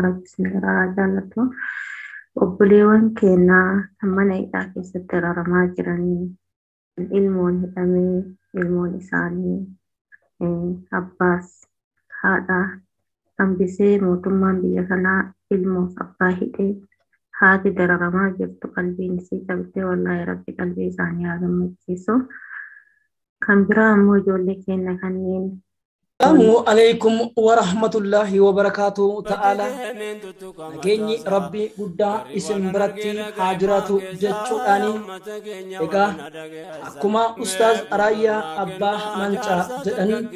Rabbi isin irraa haa jaallatu. Obboleewwan keenyaa kan mana hidhaa keessatti dararamaa jiranii ilmoon hidhamee ilmoon isaanii abbaas haadha hambisee mootummaan biyya kanaa ilmoof abbaa hidhee haati dararamaa jirtu qalbiin isii cabdee wallaahi Rabbi qalbii isaanii haa gammachiisu. Kan biraa ammoo ijoollee keenya kanneen Assalamu alaikum wa rahmatullahi wa barakaatu ta'ala. Nageenyi Rabbii guddaa isin biratti haa jiraatu jechuudhaani. Egaa akkuma Ustaaz Raayyaa Abbaa Mancaa jedhan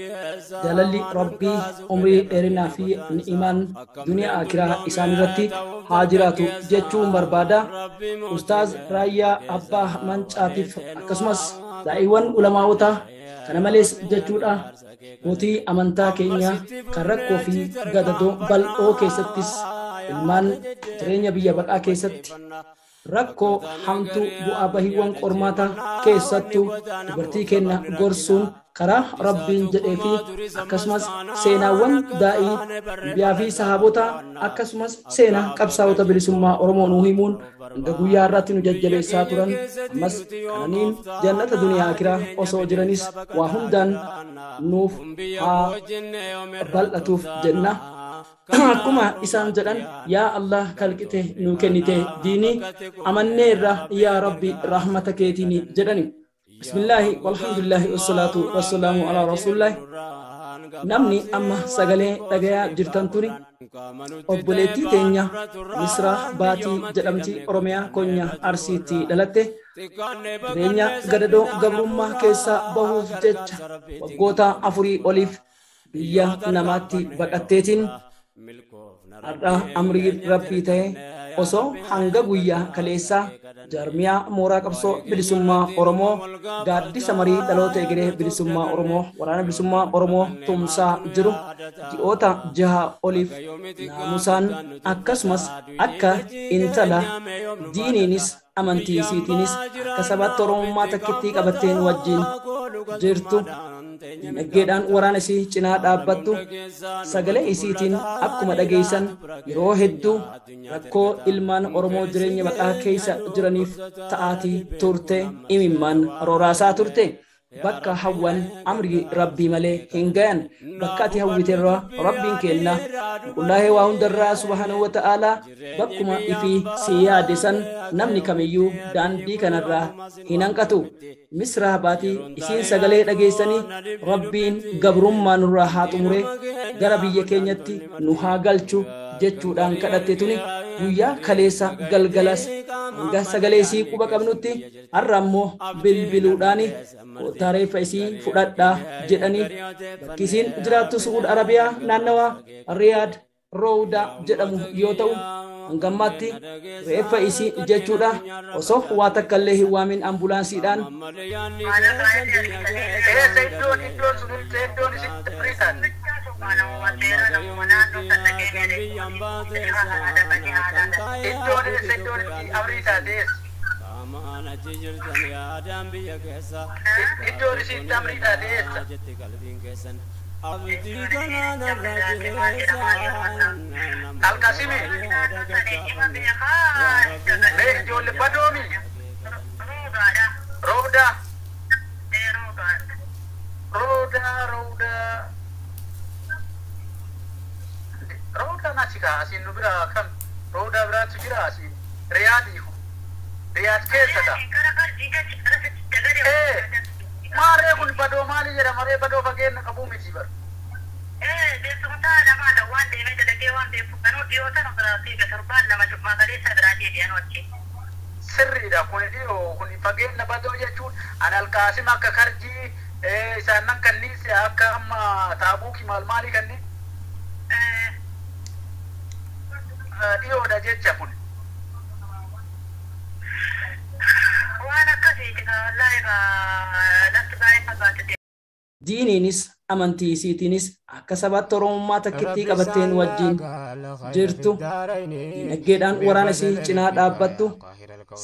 jaalalli Rabbii umrii dheerinaa fi ni'imaan duniyaa akiraa isaan irratti haa jiraatu jechuun barbaada. Ustaaz Raayyaa Abbaa Mancaatiif akkasumas daa'iiwwan ulamaa'ota kana malees jechuudha mootii amantaa keenya kan rakkoo fi gadadoo bal'oo keessattis ilmaan jireenya biyya baqaa keessatti rakkoo hamtuu bu'aa bahiiwwan qormaataa keessattuu dubartii keenya gorsuun karaa Rabbiin jedhee fi akkasumas seenaawwan daa'ii biyyaa fi sahaabota akkasumas seenaa qabsaa'ota bilisummaa Oromoo nuu himuun hanga guyyaa irratti nu jajjabeessaa turan ammas qananiin jannata duniyaa akiraa osoo jiranis waa hundaan nuuf haa bal'atuuf jenna. Akkuma isaan jedhan yaa Allah kalqite nuu kennite diinii amanneerra yaa Rabbi rahmata keetiin jedhani. Bismillaahi walhamdulillahi wassalaatu wassalaamu alaa rasuulillahi. Namni amma sagalee dhagayaa jirtan tuni obboleettii teenya Misraa Baatii jedhamti Oromiyaa Konya Arsiitti dhalatte jireenya gadadoo gabrummaa keessaa bahuuf jecha waggoota 4 oliif biyya namaatti baqatteetiin har'a amrii Rabbii ta'e osoo hanga guyyaa kaleessaa jaarmiyaa mooraa qabsoo bilisummaa Oromoo gaaddisa marii dhaloota egeree bilisummaa Oromoo waraana bilisummaa Oromoo tumsaa jiru ji'oota 6 oliif naamusaan akkasumas akka intala diiniinis amantii isiitiinis akka sabaatti Oromummaa takkittii qabatteen wajjin jirtu dinagdeedhaan waraana isii cinaa dhaabbattu sagalee isiitiin akkuma dhageessan yeroo hedduu rakkoo ilmaan Oromoo jireenya baqaa keessa jiraniif ta'aatii turte imimmaan rooraasaa turte. Bakka hawwan amrii Rabbii malee hin gayan bakka ati hawwiterraa Rabbiin kenna qullaahee waa hundarraa subhaanahu wa ta'aalaa bakkuma ifii si yaade san namni kamiyyuu daandii kanarraa hin hanqatu. Misraa Baatii isiin sagalee dhageessanii Rabbiin gabrummaa nurraa haa xumure gara biyya keenyatti nu haa galchu jechuudhaan kadhatte tuni guyyaa kaleessa galgalas hanga sagalee isii quba qabnutti har'a ammoo bilbiluudhaan kottaa reeffa isii fudhadhaa jedhanii bakki isiin jiraattu Su'uud Arabiyaa naannawaa Riyaad Roowdaa jedhamu yoo ta'u hanga ammaatti reeffa isii jechuudha osoo waa takka illee hin waamin ambulaansiidhaan. Eessa iddoon iddoon sun iddoon isitti firiisan? Iddoon eessa iddoon itti amrii taate eessa? Iddoon isitti amrii taate eessa? Alqasimi. Mee ijoollee badoomi. Roobdaa. Roobdaa roobdaa. Roobdaan achi kaa asiin nu bira kam roobdaa biraatu jira asiin Riyaadii Riyaad keessa ta'a. Maarree kun badoo maali jedhama ree badoo fageenya qabuu miti bara. Sirriidha kun dhiyoo kun fageenya badoo jechuun an Alqaasim akka karjii isaan nan kanniise akka amma taabuukii maal maalii kanneen dhiyoodha jecha kun. Waan akkasiiti wallaahi lafti baay'ee fagaate. Diiniinis amantii isiitiinis akka sabaatti Oromummaa takkittii qabatteen wajjin jirtu dinagdeedhaan waraana isii cinaa dhaabbattu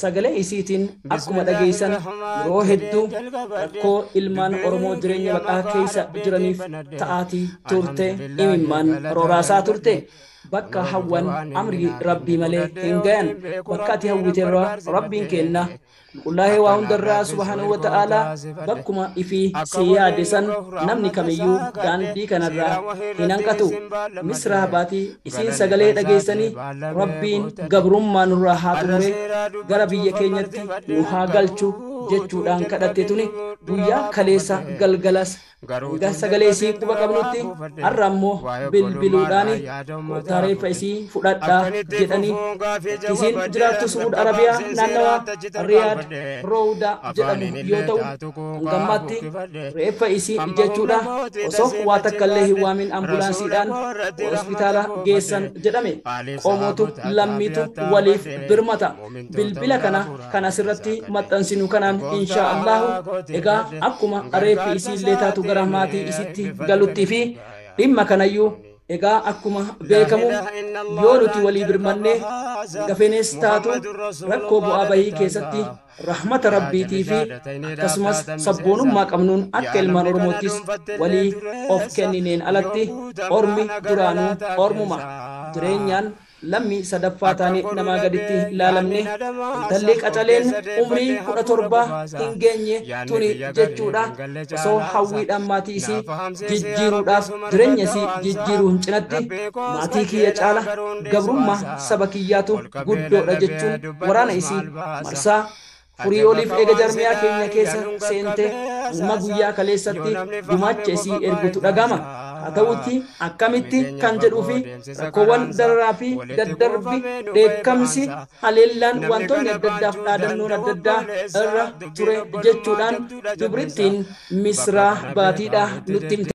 sagalee isiitiin akkuma dhageessan yeroo hedduu rakkoo ilmaan Oromoo jireenya baqaa keessa jiraniif ta'aatii turte imimmaan rooraasaa turte. Bakka hawwan amrii rabbii malee hin gayan. Bakka ati hawwiterraa rabbiin kenna qulqullaa'ee waa hundarraa subhaanahu wa ta'aalaa bakkuma ifii si yaade san namni kamiyyuu daandii kanarraa hin hanqatu. Misraa baatii isiin sagalee dhageessanii rabbiin gabrummaa nurraa haa xumure, gara biyya keenyatti nu haa galchu jechuudhaan kadhatte tuni guyyaa kaleessa galgalas hanga sagalee isii quba qabnutti har'a ammoo bilbiluudhaan kottaa reeffa isii fudhadhaa jedhanii. Isiin jiraattu Su'uud Arabiyaa naannawaa Riyaad Roowdaa jedhamu yoo ta'u, hanga ammaatti reeffa isii jechuudha osoo waa takka illee hin waamin ambulaansiidhaan hospitaala geessan jedhame. Qomootu lammiitu waliif birmata. Bilbila kana kan asirratti maxxansinu kanaan insha Allahu egaa akkuma reeffi isii illee taatu gara maatii isitti galuttii fi dhimma kanayyuu egaa akkuma beekamu yoo nuti walii birmannee gafeenes taatu rakkoo bu'aa bahii keessatti rahmata rabbiitii fi akkasumas sabboonummaa qabnuun akka ilmaan Oromoottis walii of kennineen alatti ormi duraanuu ormuma jireenyaan lammii sadaffaa taane namaa gaditti ilaalamne. Intalli qacaleen umrii 17 hin geenye tuni jechuudha osoo hawwiidhaan maatii isii jijjiiruudhaaf jireenya isii jijjiiruun cinatti maatii kiyya caala gabrummaa saba kiyyaatu guddoodha jechuun waraana isii marsaa furii oliif eega jarmiyaa keenya keessa seente amma guyyaa kaleessatti gumaacha isii ergutu dhagama. Haa ta'utti akkamitti kan jedhuu fi rakkoowwan dararaa fi daddarbi, dheekkamsi, haleellaan, wantoonni adda addaaf dhaadannoon adda addaa irra ture jechuudhaan dubrittiin Misraa baatiidha nutti himte.